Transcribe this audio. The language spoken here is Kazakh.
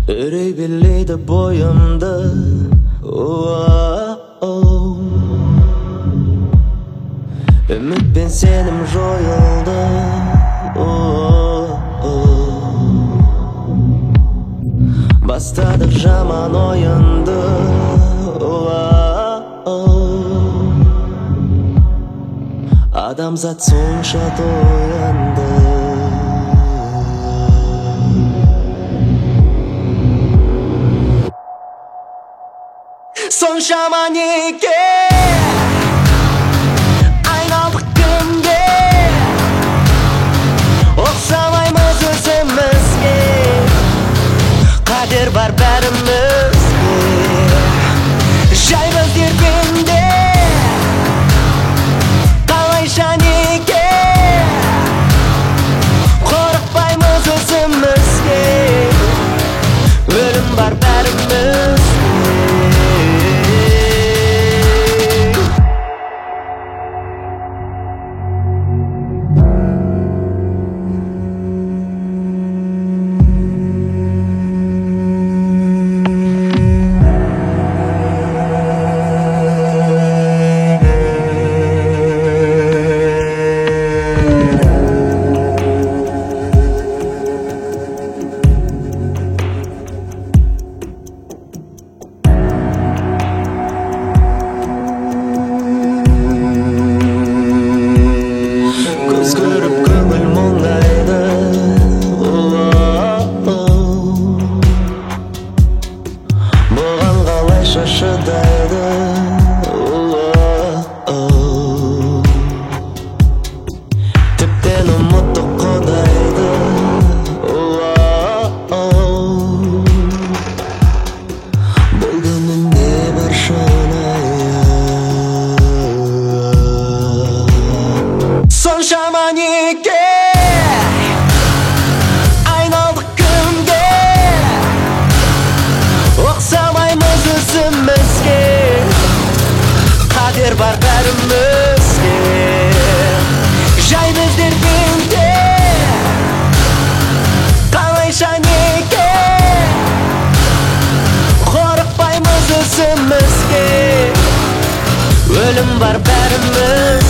Үрей билейді бойымды. Үміт пен сенім жойылды. Бастадық жаман ойынды. Адамзат сонша тоянды. Соншама неге айналдық кімге? Ұқсамаймыз өзімізге, қадір бар бәрімізге. Жай біздер пенде, қалайша неге қорықпаймыз өзімізге? Өлім бар бәрімізге. Көз көріп көңіл мұңайды. Бұған қалайша шыдайды? Тіптен ұмыттық Құдайды. Бұл күні не бар шынайы? Соншама неге айналдық кімге? Ұқсамаймыз өзімізге, қадір бар бәрімізге. Жай біздер пенде, қалайша неге қорықпаймыз өзімізге? Өлім бар бәрімізге.